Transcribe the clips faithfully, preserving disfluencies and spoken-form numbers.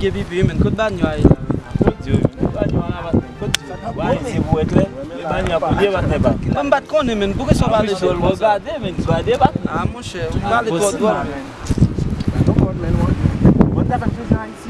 Ye pipi, men, kot banyo a ye la, men? Kot di yo, men? Kot banyo a la, patnè? Kot di yo? Wa, se pou wè klè. Men banyo a pou ye, patnè, pa. Mwen, m pa t konnen, men. Poukisa w pale sou l konsa? Gade, men, gade, patnè. Ah, monchè, ou pale twò twòp, men. Mwen ta fè m plezi Ayiti.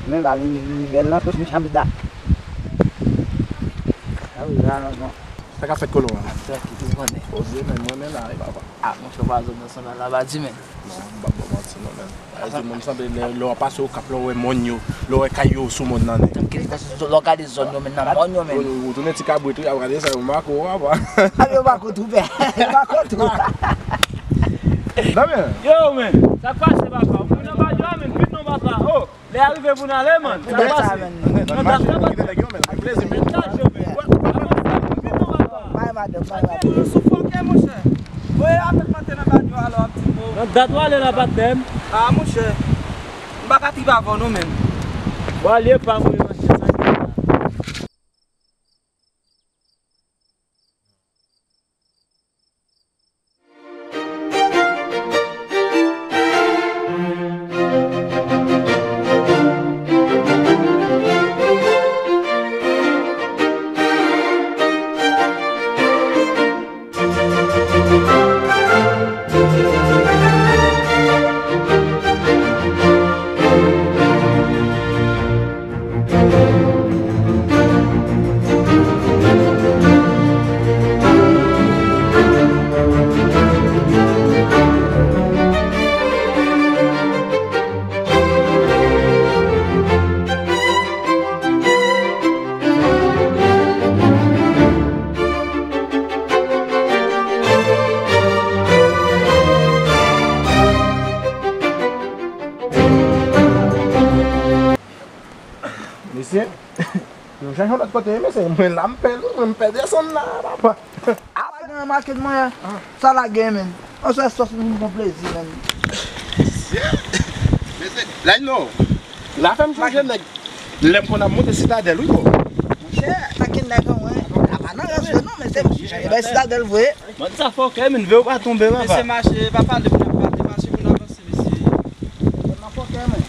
Men ba li, li bèl nan tou, mi chanm da. A wi, la, non. Sa k ap fèt, Kolo, an? Ap trankil, ou konnen. Poze, men mwen menm la, wi, papa. Ah, monchè, pa zòn nan sanble la, pa di, men. Non, m p ap ba w manti, non, men. Sa vle di, moun sanble lè, lè w ap pase Okap, lè w wè mòn yo, lè w wè kay yo sou mòn nan, nèg. Tank, lè w gade zòn yo, men nan mòn yo, men. Ou, ou tounen ti kabrit, wi, ap gade sa, yo mako, papa. A, yo mako tou, pè. Yo mako tou. Damien. Yo, men, sa k pase, papa? Ou nan badyo a, men, vit non, papa. Oh, lè a rive pou n ale, man. Sa k pase? Nan dat la, papa. Bay madanm, bay madanm. Sou fòkè, monchè. Voye avèk mante nan badyo a, alò, ap di mo. Nan dat w ale la, patnè m. Ah, monchè. M pa ka trip avè w non, menm. Bon, alye pa mwen, monchè, sa ki la. Mesye, nou chache yon lòt kote, mesye. Mwen la, m pè, mwen, m pè desann la, papa. Apa gen yon makèt mwen, sa la gen, men. Yon sèl sòs, nou pran plezi, men. Mesye, mesye, la, non. La fè m sonje nèg. Lè m konn ap monte Sitadèl, wi, bro. Monchè, pa gen nèg an mwen. Apa nan rans vre, non, mesye. Bay Sitadèl vre. Mwen sa fòkè, men, vle w pa tonbe, papa. Mesye, mache, pa pale pou n ap pale, mache pou n avanse, mesye. Mwen fòkè, men.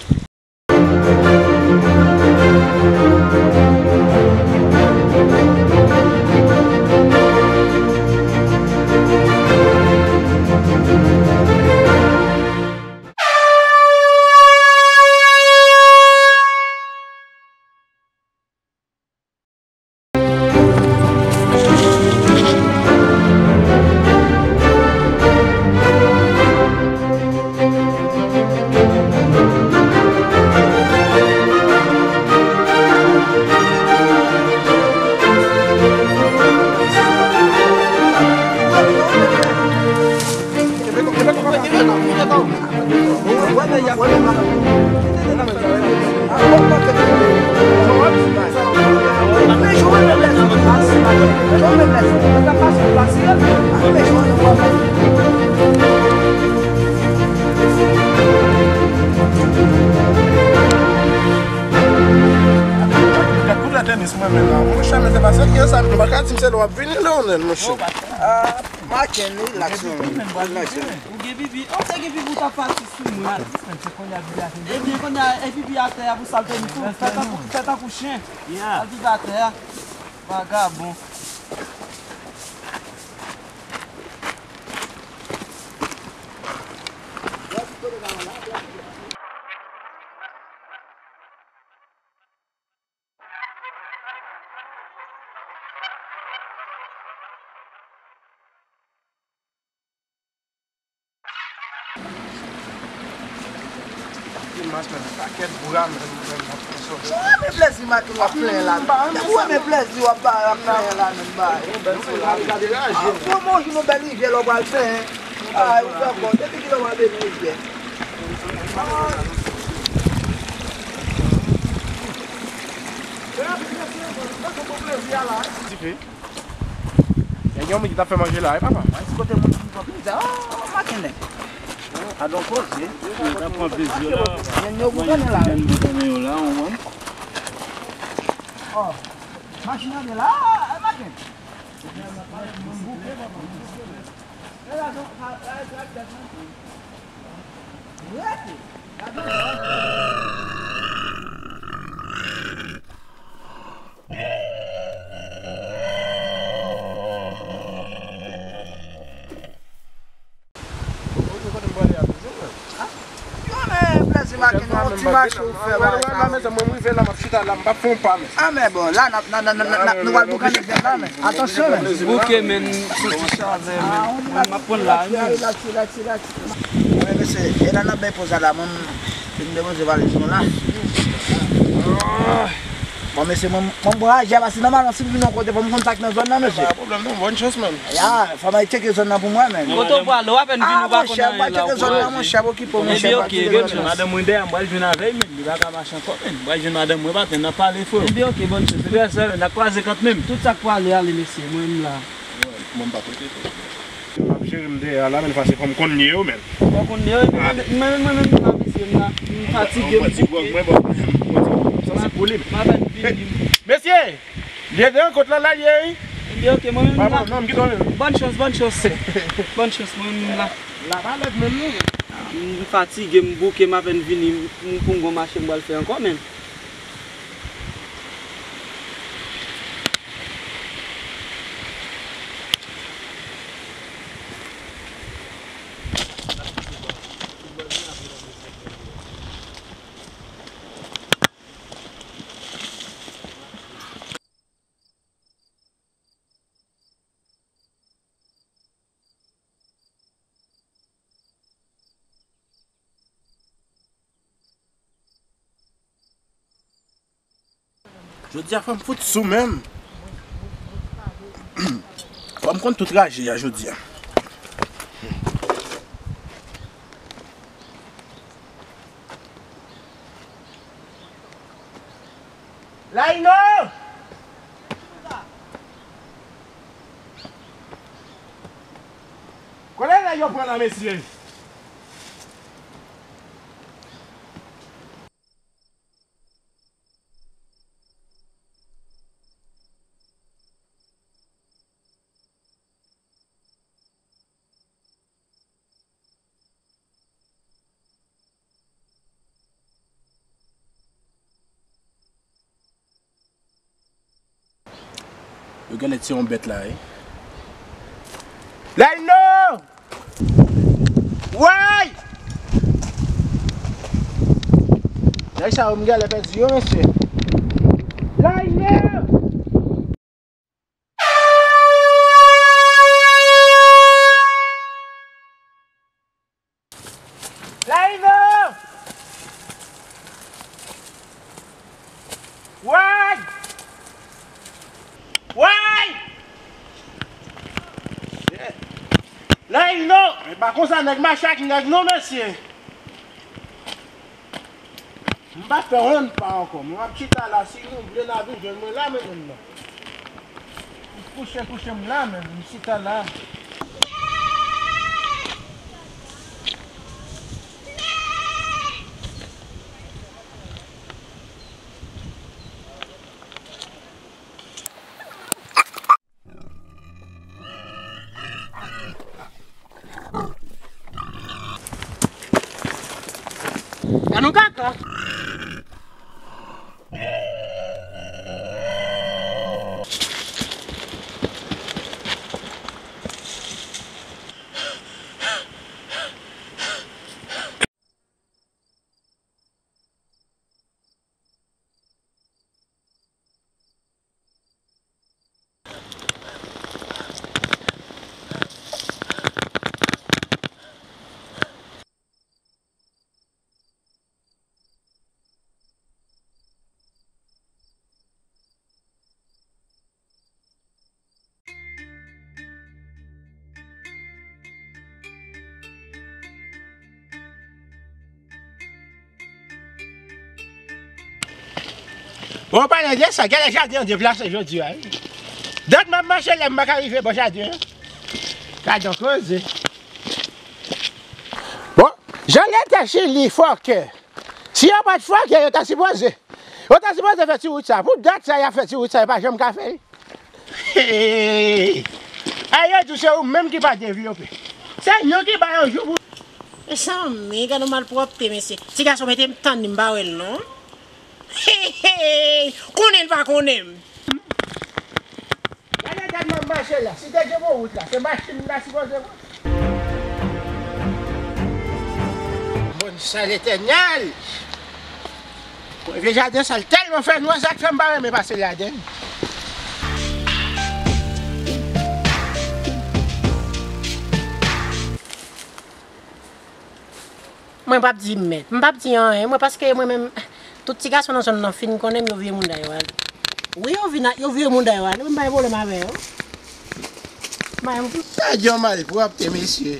Gad koulè tenis mwen menm la. Monchè, men se pa serye sa, nou pa ka di m se lè w ap vini, Leonel, monchè. Ah, Maken, rilaks non, men. Rilaks non. Ou gen pipi? Oh, te gen pipi, ou t ap pati sou mwen. Ebyen, kounye a, e pipi atè a pou sal tenis ou. Fè tankou, fè tankou chen. Al pipi atè a. Vagabon. Mas, men, pakèt bra, men, men, men, men, men. Ou renmen plezi maten w ap plenyen la, men. Ou renmen plezi w ap ba, ap plenyen la, men, ba. Bon, bon, jou nou bèl rivyè, lè w pral plenyen. Ay, ou fè kò, depi kilè w pral beni rivyè? Dife. Nèg yo, moun ki t ap fè manje la, wi, papa. Mwen, ti kote moun ki pran plezi. Oh, maten nèg. Adon koze. Yo t ap pran plezi yo la. Nèg yo boukannen la. Yo boukannen yo la, ou konprann? Oh, machin nan la, ah, maten. Rete. Yo, men, plezi maten, yon ti mache ou fè bagay sa. Mwen, mwen, mwen, mwen, mwen rive la, m ap chita la, m p ap fè yon pa, men. Ah, men bon, la, n ap, n ap, n ap, n ap, n ap, nou pral boukannen la, men. Atansyon, men. Bouke, men, soti chavè, men. Mwen, m ap pran la, men. Relax, relax, relax. Wi, mesye, e la n ap bay poz la, la, mwen, m vin depoze valiz nou la. Bon, mesye, mwen, mwen, m pran ajè, paske nòmalman, si m vin yon kote, fò m konn sa k nan zòn nan, mesye. Pa pwoblèm, non, bòn chans, man. Ya, fò m al tcheke zòn nan pou mwen, men. Kote w prale, w apèn vini, ou pa konn anyen la, ou konn. Ah, monchè, m pral tcheke zòn nan, monchè, m okipe w, monchè, m pral tcheke zòn nan. Ebyen, oke, bòn chans. Madanm mwen dèyè m, m pral jwenn avè l, men, li pa ka mache ankò, men. M pral jwenn madanm mwen, patnè, n ap pale, frè. Ebyen, oke, bòn chans. Se trè sèl, n ap kwaze kanmenm. Tout sa k prale, ale, mesye, mwen, m la. Mwen, m pa prete, frè. M ap jere m dèyè a la, men, fò m konn lye yo, men. Fò w konn lye yo, men, men, men, men, men, m la, mesye, m la. M fatige, m bouke. Mwen, bon, m santi pou li. M apèn vini. Mesye! Lye de kont lan la, lye, wi. Ebyen, oke, mwen menm la. Non, m kite w menm. Bòn chans, bòn chans. Bòn chans, mwen menm la. La pa lèd menm, non. M fatige, m bouke, m apèn vini, m pou m gon mache m pral fè ankò, men. Jodi a fò m fout sou menm. Fò m konn tout raje a jodi a. Laino! Kote nèg yo pran nan mesye? Yo genlè tiye yon bèt la, wi. Laino! Woy! Nèg sa yo, m genlè pèdi yo, mesye. Laino! Laino! Woy! Woy! Laino! E pa konsa nèg mache ak nèg non, mesye. M pa fè yon pa ankò. Mwen ap chita la, si nou vle n a vin jwenn mwen la, men menm nan. M kouche, kouche m la, men m chita la. Gad yon kaka. Bon, palan de sa, genlè jaden an deplase jodi a, wi. Dat m ap mache la, m pa ka rive bò jaden an. Gad yon koze. Bon, jan leta Chili fòkè. Si yo pa t fòkè, yo ta sipoze. Yo ta sipoze fè ti wout sa. Pou dat sa, y ap fè ti wout sa, yo pa janm ka fè l. Hey! A yo di se ou menm ki pa devlope. Se nou ki ba yo jou pou. Mezanmi, gade yon malpwòpte, mesye. Ti gason mete m tann li, m pa wè l non. Hey, hey! Konnen l pa konnen m. Gade dat m ap mache la. Si te gen bon wout la, se machin m ta sipoze pran. Bon, sa Letènèl! Mwen, vye jaden sa, l tèlman fè nwa, sa k fè m pa renmen pase ladan l. Mwen p ap di mèt, m p ap di anyen, mwen, paske mwen menm, tout ti gason nan zòn nan fin konnen m, yo vye mouda yo ale. Wi, yo vin a, yo vye mouda yo ale, mwen pa gen pwoblèm avè yo. Mwen, sa yon malpwòpte, mesye.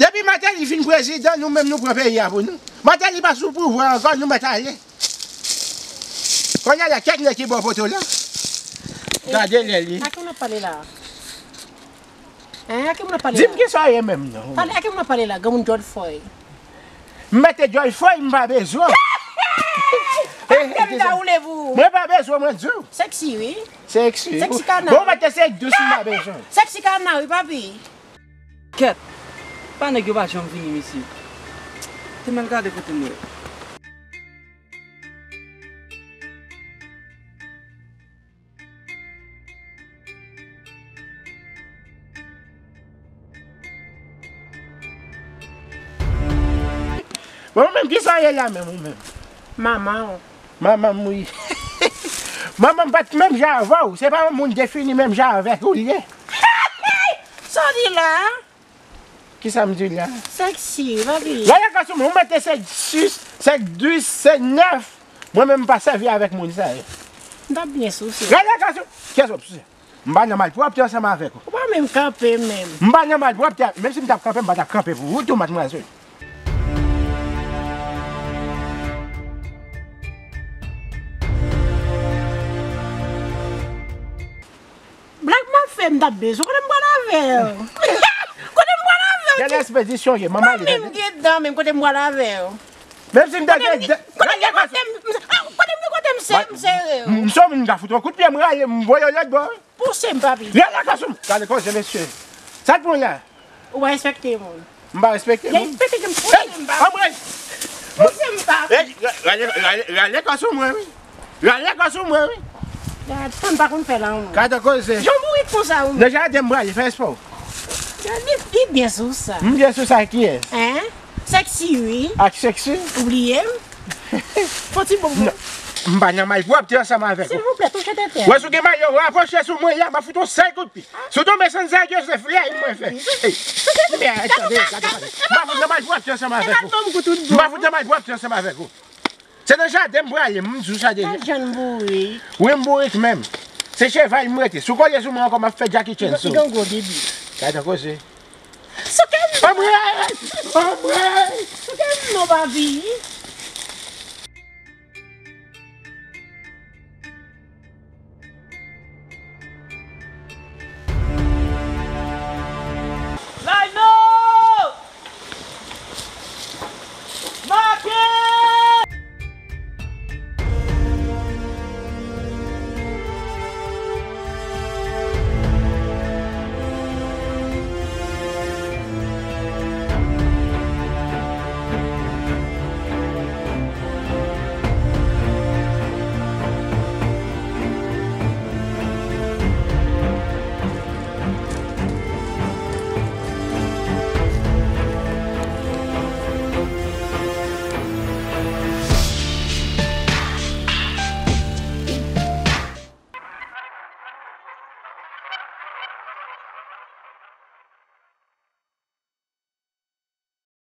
Depi Martelly vin prezidan, nou menm nou pran peyi a pou nou. Martelly pa sou pouvwa ankò, nou mèt ale. Kounye a la, kèk nèg ki bò poto la. Gade lè li. A ki moun ap pale la? Hein, a ki moun ap pale la? Di m kisa w ye menm non. Pale, a ki moun ap pale la? Granmoun George Floyd. M mete George Floyd, m pa bezwen. Mwen pa bezwen, mwen di w. Sexy, wi. Sexy. Sexy kana. Bon, mwen te se dous, m pa bezwen. Sexy kana, wi, papi. Kèt! Pa nèg yo pa janm vini, mesye. Te m al gade kote m ye. Bon, ou menm, kisa w ye la menm, ou menm? Manman w. Manman m, wi. Manman m pa t menm jan avè w. Se pa yon moun defini menm jan avèk ou l ye. Sa w di la? Kisa m di la? Sexy, papi. Gade kòs ou, ou mete sèk sis, sèk dis, sèk nèf. Mwen menm m pa sèvi avèk moun sa yo. M t ap byen souse. Gade kòs ou. Kiyès w ap souse? M pa nan malpwòpte ansanm avèk ou. Ou pa menm kanpe menm. M pa nan malpwòpte, menm si m t ap kanpe, m pa t ap kanpe pou ou tou, madmwazèl. Blag m ap fè, m t ap bezwen. Kote m pral avè w? Kote m pral avè w? Kèl espedisyon w ye? Manman li. Pa menm gen dan menm, kote m pral avè w? Menm si m ta gen dan. Kote m gen kote m, kote m gen kote m se, m sere w. M son moun ka fout yon kout pye, m raye, m voye w lòt bò. Pouse m, papi. Rele kòs ou. Gade koze, mesye. Sa k pran la? Ou pa respekte moun. M pa respekte moun. Respekte moun, pouse m, papi. Anmwey! Pouse m, papi. Ey, rale, rale, rale kò sou mwen, wi. Rale kò sou mwen, wi. Gad, fanm pa konn fè lanmou. Gade koze. Jan bourik konsa, wi. Nan jaden m prale, fè espò. Gad, li, li byen sou sa. M byen sou sa, kiyès? Hein? Sexy, wi. Ak sexy? Ou bliye m? Fon ti bonbon. Non. M pa nan malpwòpte ansanm avèk ou. Silvouplè, touche tete. Wè, si w gen mayo, rapwoche sou mwen la, m ap fout yon sèl kout pye. Si w tonbe san zèl, se flèy mwen fè. Ey, men, tande, gade, gade. M pa fout nan malpwòpte ansanm avèk ou. M pa fout nan malpwòpte ansanm avèk ou. Se nan jaden m prale, m di w sa deja. Gad jan l bourik. Wi, m bourik menm. Se cheval m rete. Si w kole sou mwen ankò, m ap fè Jackie Chan sou ou. Li gen gwo debi. Gade koze. Souke m non. Anmwey! Anmwey! Souke m non, papi. Laino! Make!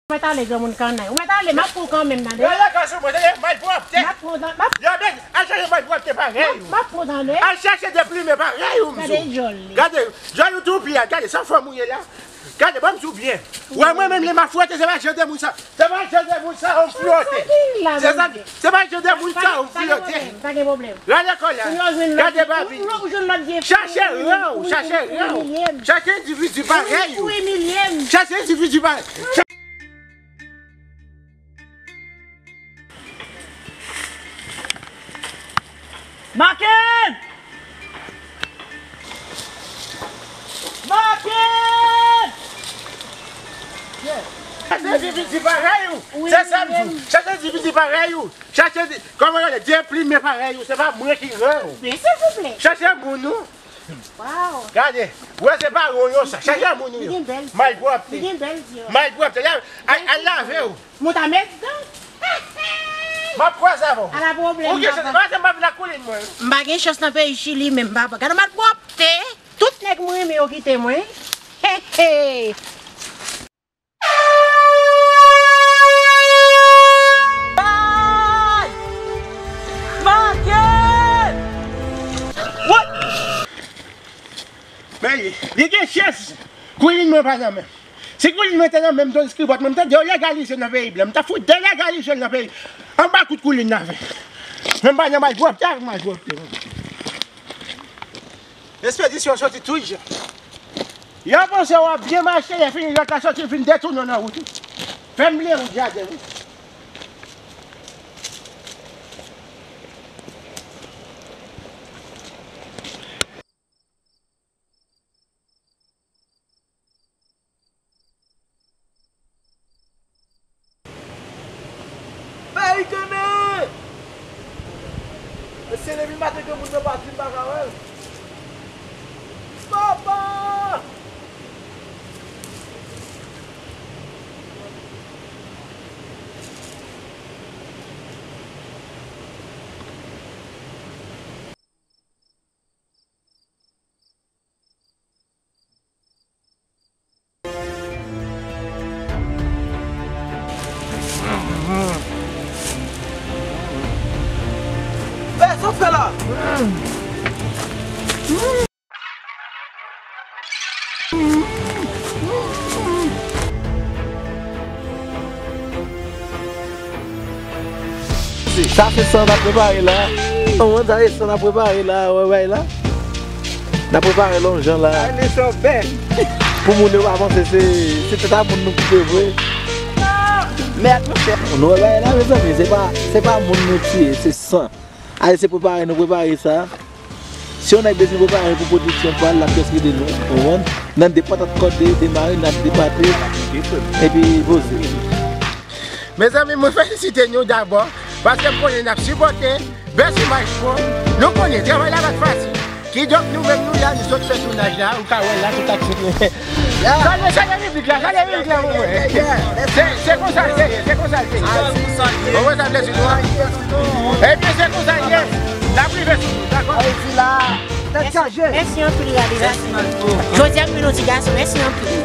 Ou mèt ale, granmoun kannay. Ou mèt ale, m ap pran w kanmenm, tande. Yo, yo, gason, mwen, tande, malpwòpte. M ap pran w, m ap, Yo, men, al chache malpwòpte parèy ou. M ap pran w, tande. Al chache de plimen parèy ou, msye. Gade jòl li. Gade, jòl ou tou pi a, gade, sa fòm ou ye la. Gade, ban m di w byen. Wè, mwen menm, lè m ap fwote, se pa jan de moun sa. Se pa jan de moun sa, ou m fwote. Se sa, se pa jan de moun sa, ou m fwote. Pa gen pwoblèm. Gade kòlè. Gade babi. Chache ran ou, chache ran ou. Chache endividi parèy ou. Chache endividi parèy. Makenn! Makenn! Chache endividi parèy ou. Se sa m di w. Chache endividi parèy ou. Chache di, kòman yo rele, de plimen parèy ou. Se pa mwen ki ran ou. Men silvouplè. Chache moun ou. Waw. Gade, wè se pa ron yo sa. Chache moun ou yo. Li gen bèl zye. Malpwòpte. Li gen bèl zye. Malpwòpte. Al, al lave w. Mwen ta met dan. M ap kwaze avè w. Ala pwoblèm, papa. Ou gen chans, pase m pa vin ak koulin mwen. M pa gen chans nan peyi Chili menm, papa. Gade malpwòpte. Tout nèg mwen renmen yo kite mwen. He, he. Ay! Makenn! What? Men, li gen chans. Koulin mwen pa nan men. Si koulin mwen te nan men m, Don Skribòt mwen, m tande yo legalize nan peyi blan. M ta fout delegalize l nan peyi. Anba kout koulin nan fè. Men m pa nan malpwòpte avèk malpwòpte. Espedisyon soti tout jan. Yo panse w ap byen mache, lè fini lòt la soti vin detounen w nan wout. Fè m bliye wout jaden wi. Peyi kenbe! Mesye, depi maten gen moun nan pati, m pa ka wè l. Papa! Ey, sa w fè la? Sa se san n ap prepare la. Ou konprann, sa se san n ap prepare la, wè bay la. N ap prepare l yon jan la. Pou moun yo pa panse se, se tèt a moun nou koupe vre. Mèd, monchè. Nou wè bay la, mezanmi, se pa, se pa moun nou tiye, se san. Ale, se prepare nou prepare sa. Si yon nèg bezwen prepare pou pwodiksyon pa l, l ap jis rele nou, ou konprann? Nan de patat kòde, de marinad, de pate, epi poze. Mezanmi, mwen felisite nou dabò, paske m konnen n ap sipòte Best Image Pro. Nou konnen travay la pa t fasil. Kidonk, nou menm, nou la, nou sot fè tounaj la, ou ka wè la, tout aksyon. Salye, salye piblik la, salye piblik la pou mwen. Se, se konsa l te ye, se konsa l te ye. Ou wè sa m te di nou an? Ebyen, se konsa l ye. N ap rive sou nou, dakò? Mèsi anpil, Radivas. Jodi a, m vin yon ti gason. Mèsi anpil.